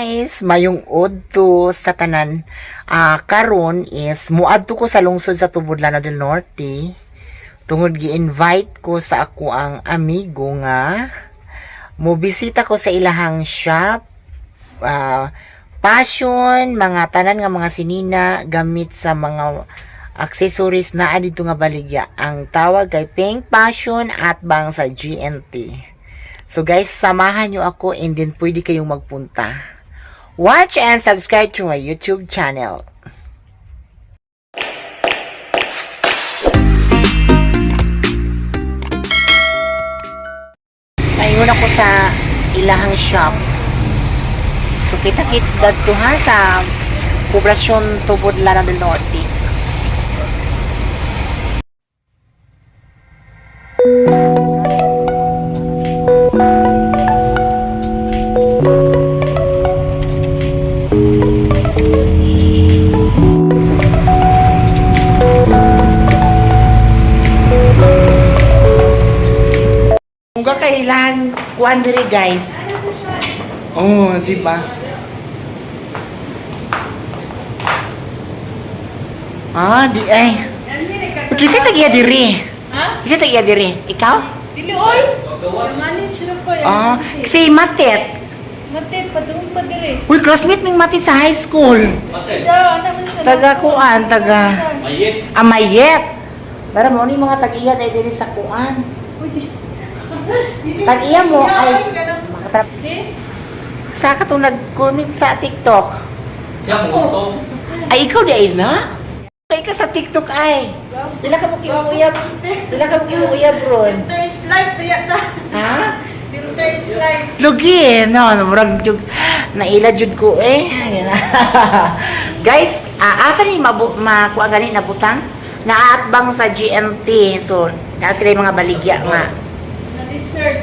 Guys, mayong udto sa tanan. Karon is muadto ko sa lungsod sa Tubod, Lanao del Norte. Tungod gi-invite ko sa ako ang amigo nga mobisita ko sa ilahang shop. Passion, mga tanan nga mga sinina gamit sa mga accessories naa dito nga baligya. Ang tawag kay Pink Passion at bang sa GNT. So guys, samahan nyo ako and then pwede kayong magpunta. Watch and subscribe to my YouTube channel. Ngayon ako sa ilahang shop. So kita-kits dadto ha sa Poblasyon Tubod, Lanao del Norte. Kung kailan kuan diri, guys. Oh, di ba? Ah, di ay. Kisa tagiya diri. Ha? Kisa tagiya diri. Ikaw? Dili oy. Manage ra ko yan. Ah, kasi Matet. Mate, padung pa diri. Uy, classmate ning Matet sa high school. Ya, ana man siya. Taga kuan, taga Mayit. Amayet. Para mo ni mga tag-iya dahil diri sa kuan. Uy, di. Tag-iya mo ay makatrap. Si? Sa katong nag-comment sa TikTok. Siya mo Ay, ikaw di ay na? Kay ka sa TikTok ay. Pila ka mo kimuuyab? Pila ka mo kimuuyab ron? Dinter's life kaya ta. Ha? Dinter's life. Lugi eh, no, murag jud naila jud ko eh. Ayun na. Guys, asa ni mabu makuha gani na butang? Naatbang sa GMT. So, naa sila yung mga baligya nga. Na dessert.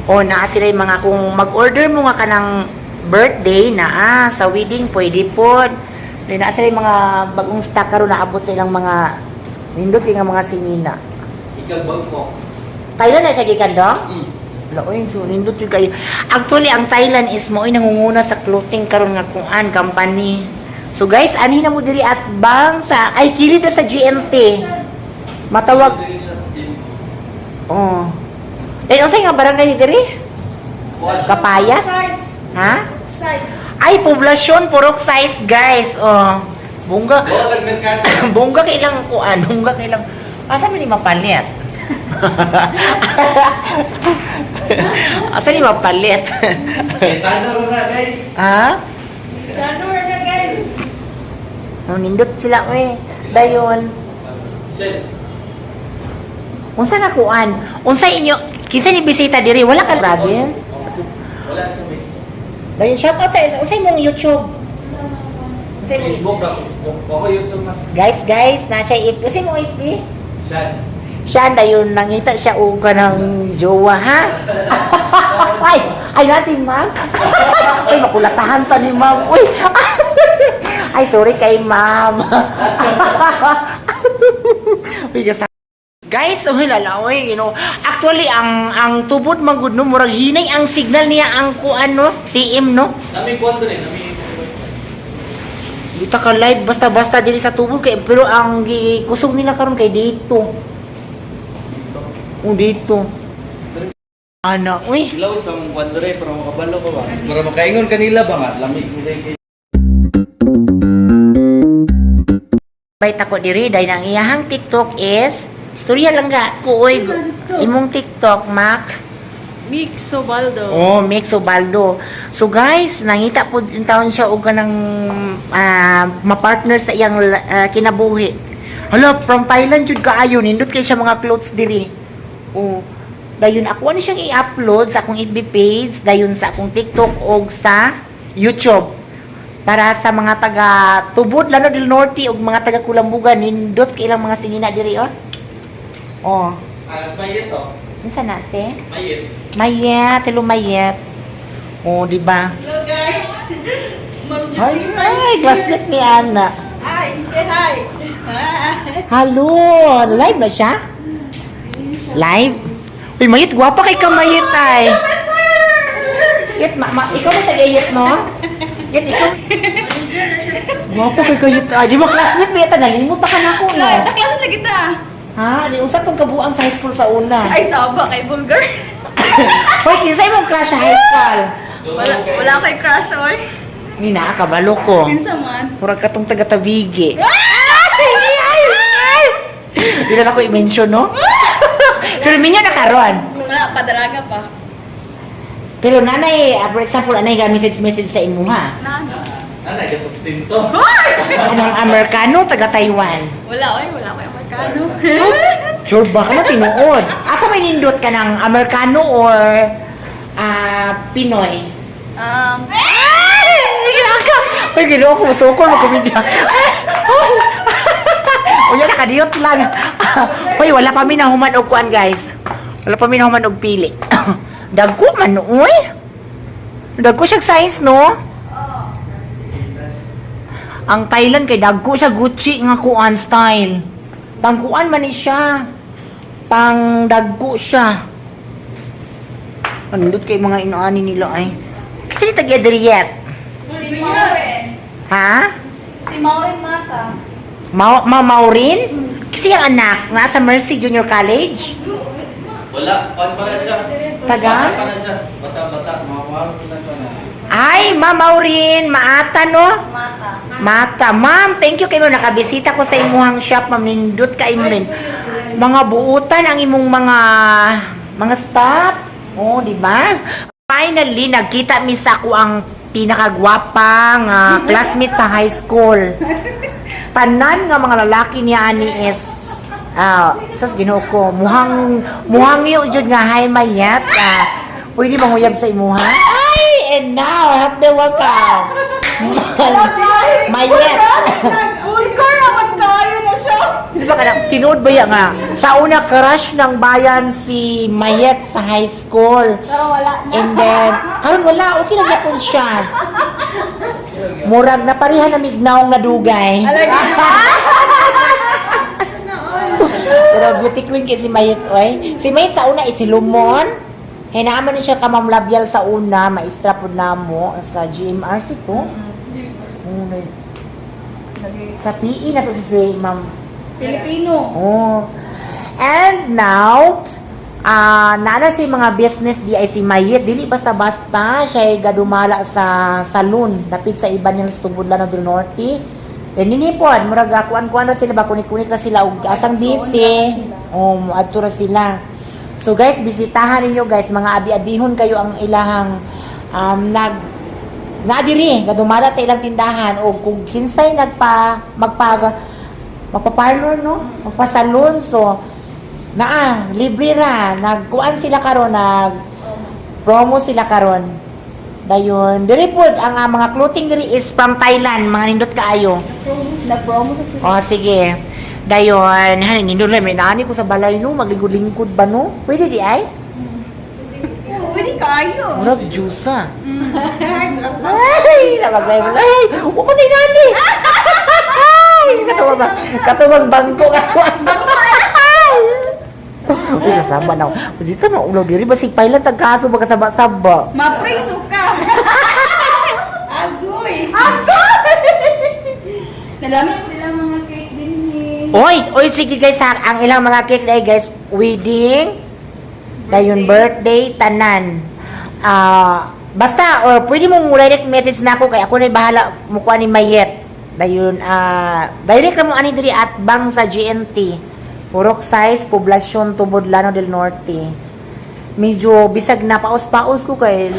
O naa sila yung mga kung mag-order mo nga kanang birthday naa sa wedding pwede pod. Then naa sila yung mga bagong stock karon naabot sa ilang mga nindot nga mga sinina. Ikaw Bangkok. Thailand na siya gikan dong? Mm. Wala oy, so nindot jud kayo. Actually, ang Thailand is mo'y nangunguna sa clothing karon nga kuan company. So guys, ani na mo diri at bang sa ay kilid na sa GMT. Matawag. Dili siya sa gym. Oh. Eh, unsay nga barangay ni diri? Bukas. Kapayas? Size. Ha? Size. Ay, poblasyon purok size, guys. Oh. Bongga. Wala lang merkado. Bongga kay ilang kuan, bongga kay ilang. Asa man ni mapalit? Asa ni mapalit? Eh, sana ro na, guys. Ha? Sanor na, guys. Oh, nindot sila oy. Dayon. Shit. Unsa nga kuan? Unsa inyo kinsa ni bisita diri? Wala ka province? Wala sa Facebook. Dayon shout out sa unsa imong YouTube? Unsa imong Facebook ra, Facebook. Ako YouTube na. Guys, guys, na siya IP. Unsa imong IP? Siya. Siya dayon nangita siya og kanang jowa ha. Ay, ay na si ma'am. Uy, makulatahan pa ni ma'am. Uy. Ay, sorry kay ma'am. Uy, guys, uy, lala, uy, you know, actually, ang tubod magud no, murag hinay ang signal niya ang kuan no, TM no. Nami kuan dun eh, nami. Dito ka live basta-basta diri sa tubod kay pero ang gikusog nila karon kay dito. Oh, dito. Ana, uy. Ilaw sa mong kuan dere pero makabalo ko ba. Mura makaingon kanila ba nga lamig nila kay. Bait ako diri dahil ang iyahang TikTok is istorya lang ga ko oy imong TikTok Mac. Mix Sobaldo. Oh, Mix Obaldo. So guys, nangita po in taon siya og kanang ma-partner sa iyang kinabuhi. Hala, from Thailand jud kaayo nindot kay siya mga clothes diri. Oh. Dayon ako ani siyang i-upload sa akong FB page, dayon sa akong TikTok og sa YouTube. Para sa mga taga Tubod, Lanao del Norte ug mga taga Kulambugan nindot kay ilang mga sinina diri oh. Oh, Alas mayit oh. unsa na se? Mayit. Mayet, hello mayet. Oh, di ba? Hello, guys. Ma'am Ay, Jupita ay, is here. classmate ni Ana. Hi, say hi. Hi. Hello, live na siya? Live? Uy, mayit, gwapa kay kamayit ay. Yet, ikaw ba tagayit, no? Yan, ikaw. Gwapo kay kayo. Ah, di ba classmate mo yata? Nalimot ka na ako, no? Taklasan na kita. Ha? Di usa tong kabuang sa high school sa una. Ay, saba kay vulgar. Hoy, kinsa imong crush sa high school? Wala, wala kay crush, oy. Ni nakakabalo ko. Kinsa man. Murag katong taga-tabigi. Ay! Ay! Ay! Di na ako i-mention, no? Pero minyo na karon. Wala, padaraga pa. Pero nanay, for example, anay ga message-message sa imuha. Nano? Anay, kasustento. Anong Amerikano, taga Taiwan. Wala, oy. Wala kay Amerikano. Sure ba ka na tinuod? Asa may nindot ka ng Amerikano or Pinoy? Ay! Ginaka! Ay, ginoo ko, sukol, magkomedya. Uy, nakadiyot lang. Uy, wala pa mi nahuman og kuan, guys. Wala pa mi nahuman og pili. Dagko man, uy. Dagko siya size, no? Ang Thailand kay dagko siya Gucci nga kuan style. Pangkuan man ni siya. Pang dagko siya. Anindot kay mga inaani nila ay. Kasi ni tag Adriet. Si Maureen. Ha? Si Maureen Mata. Ma Maureen? Kasi yung anak, nasa Mercy Junior College. Wala, pan pala siya. Taga? Bata pala siya. Bata, bata. Mga sila pa na. Ay, Ma Maureen, maata no? Mata. Mata. Ma'am, thank you kay ma'am. Nakabisita ko sa imuhang shop, ma'am. Nindot ka imo rin. Mga buutan ang imong mga staff. Oh, di ba? Finally, nagkita mi sa ako ang pinakagwapa nga classmate sa high school. Tanan nga mga lalaki niya ani is sas Ginoo ko, muhang muhang yo jud nga hi mayat. Pwede manguyab sa imuha? Ay, and now happy welcome. Mayet. Vulgar naman kayo na siya. Di ba kana tinuod ba ya nga? Sa una crush ng bayan si Mayet sa high school. Pero wala na. And then, karon wala, okay na gyapon siya. Murag na pareha na mignaong nadugay. Pero beauty queen kay si Mayet, oy. Si Mayet sa una is si Lumon. Kay naaman ni siya ka Ma'am Labial sa una, maestra pud namo sa GMRC to. Una, sa PE na to si Ma'am. Filipino. Oh. And now, naana si mga business di ay si Mayet, dili basta-basta siya ay gadumala sa saloon dapit sa Ibanez Tubod, Lanao del Norte. Then ninipod, murag kuan-kuan ra sila ba, kunik-kunik ra sila og asang busy. Oh, adto ra sila. So guys, bisitahan ninyo guys, mga abi-abihon kayo ang ilahang nag na diri gadumala sa ilang tindahan o kung kinsay nagpa magpa magpa-parlor, no, magpa-salon, so naa libre ra, nagkuan sila karon, nag promo sila karon. Dayon diri pod ang mga clothing diri is from Thailand, mga nindot kaayo. Nag-promo sa sila. Oh, sige. Dayon hani nindot lang may naani ko sa balay, no, maglingkod-lingkod ba, no? Pwede di ay. Pwede kayo. Murag juice ah. Ay, nabagay mo. Ay, huwag mo na inani. Ay, katuwang ba? Katuwang bangko ka. Ay. Uy, kasama na ako. Dito na ulaw diri basig pailan tagkaso ba kasaba-saba. Mapriso ka. Agoy. Agoy! Nalaman nila mga cake din eh. Oy, oy sige guys, ha, ang ilang mga cake dahil guys, wedding, dayon birthday, tanan. Basta or pwede mong direct message na ako kay ako na bahala mo kuha ni Mayet. Dayon direct ra mo ani diri at bang sa GNT. Purok size, Poblacion, Tubod, Lanao del Norte. Medyo bisag na paos-paos ko kay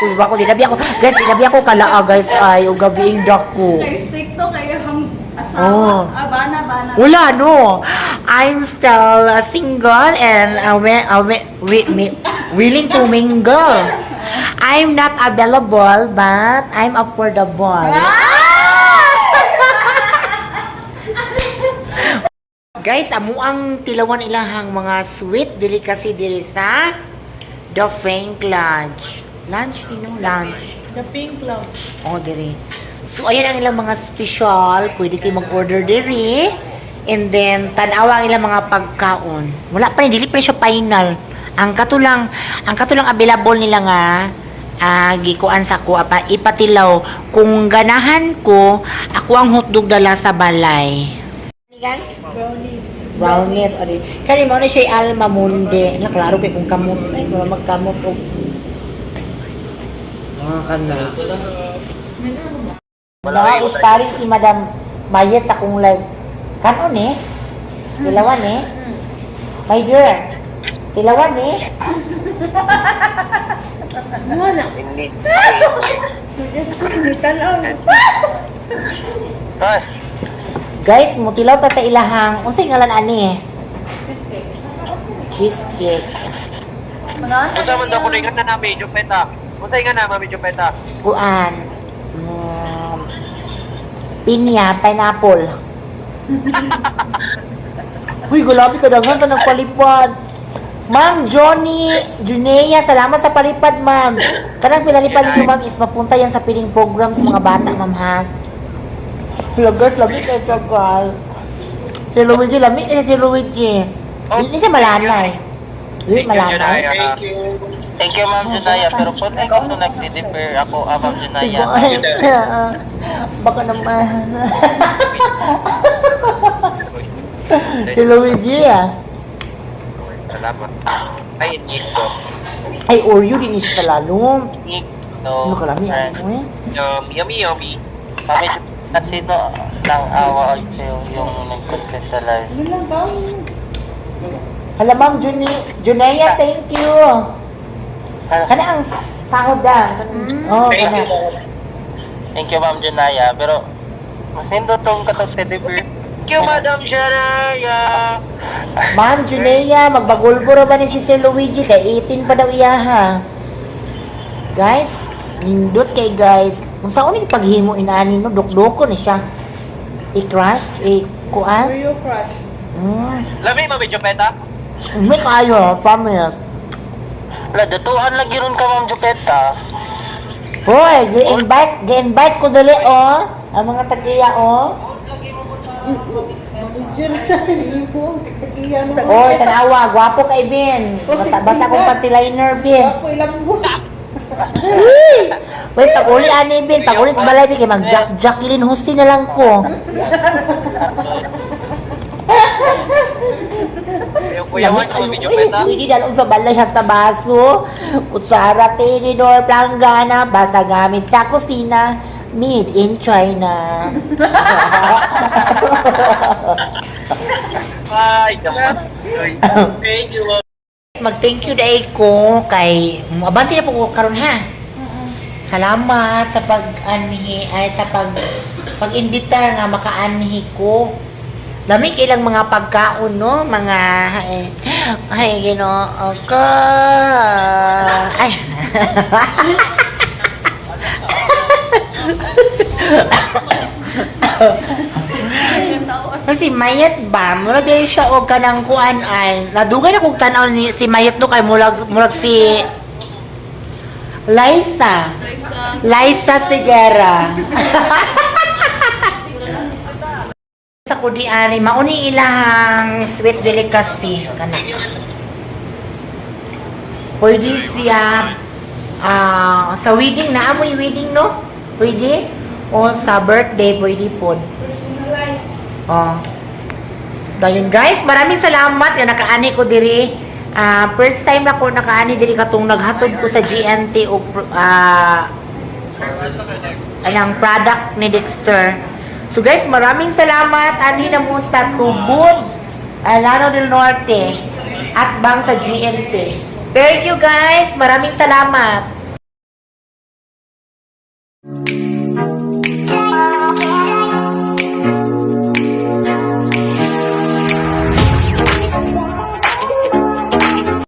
Uy, bako dinabi ako. Guys, dinabi ako kalaa guys ay ug gabi dako. Kay stick to kayo hang asawa. Oh. Ah, bana, bana. Wala, no. I'm still single and willing to mingle. I'm not available, but I'm affordable. Guys, amo ang tilawan ilahang mga sweet diri kasi diri sa The Frank Lodge. Lunch, you know, lunch. The Pink Lodge. Oh, diri. So, ayan ang ilang mga special. Pwede kayo mag-order diri. And then, tanawa ang ilang mga pagkaon. Wala pa, dili pa siya final. Ang katulang available nila nga, Gikuan sa ko apa ipatilaw kung ganahan ko ako ang hotdog dala sa balay. Brownies. Brownies ori. Kani mo na siya alma mundi. Na klaro kay kung kamot ay mura magkamot og mga kana. No, starring si Madam Mayet sa kong live. Kanon eh? Tilawan eh? My dear, tilawan eh? Ay, Guys, mutilaw ta sa ilahang, unsay ngalan ani eh? Cheesecake. Cheesecake. Mga unsa man daw kuno nga na medyo peta. Unsa nga na medyo peta? Kuan. Pinya, pineapple. Uy, gulabi ka daghan sa nagpalipad. Ma'am Johnny Junea, salamat sa palipad, ma'am. Kanang pinalipad ninyo, ma'am, is mapunta yan sa piling program sa mga bata, ma'am, ha? Lagat, lami kay Tagal. Si Luigi, lami kay si Luigi. Hindi siya malanay. Hindi Thank you, malanay. Junaya. Thank you, Ma'am Junaya. Pero po, thank you nagdi-defer ako, Ma'am Junaya. Guys, baka naman. Si Luigi, ah. Salamat. Ay, Nico. Ay, Oreo din siya sa lalom. Nico. Ano kalami, ano eh? Yummy, yummy, yummy. Mami, kasi no, nang awa ay sa'yo yung nag-confess sa live. Ano lang ba? Hala, Ma'am Junea, thank you. Kana ang sahod ah. Oh, Thank kana. you, ma'am. Thank you, Ma'am Junaya. Pero, mas nindot tong katong teddy bear. Thank you, Madam Janaya. Ma'am Junea, magbagulbo ra ba ni si Sir Luigi kay 18 pa daw iya ha. Guys, nindot kay guys. Kung saan ni paghimo inani no, dukdoko ni siya. I-crush, i-kuan. Oreo crush. Lami, ma'am medyo peta. May kayo, promise. Wala, datuan lagi ron ka, Ma'am Jupeta. Hoy, gi-invite ko dali oh. Ang mga tag-iya oh. Hoy, tanawa, gwapo kay Bin. Basta basta kong panty-liner, Bin. Ako ilang bus. Uy! Wait, pag uli ani Bin, pag uli sa balay Bin, kay mag Jacqueline Jose na lang ko. Ayaw, kuya, Juan, Lami medyo kayo. peta. Uy, pwede dalong sa balay hasta baso. Kutsara, tinidor, planggana, basta gamit sa kusina, made in China. Ay, dapat. Thank you, ma'am. Mag-thank you dai ko kay abante na po ko karon ha. Salamat sa pag-anhi ay sa pag-imbita nga makaanhi ko. Lami kay ilang mga pagkaon no, mga ay, ay Ginoo ko. Ay. Kasi Mayat ba, mura ba siya og kanang kuan ay nadugay na kog tan-aw ni si Mayat no kay murag si Liza. Liza Sigera. Sa kudi ari mauni ilahang sweet delicacy kana. Pwede siya sa wedding na amoy wedding no? Pwede o sa birthday pwede pod. Personalized. Oh. Dayon guys, maraming salamat nga nakaani ko diri. First time na ko nakaani diri katong naghatod ko sa GNT og anang product ni Dexter. So guys, maraming salamat ani na mo sa Tubod, Lanao del Norte at bang sa GNT. Thank you guys, maraming salamat.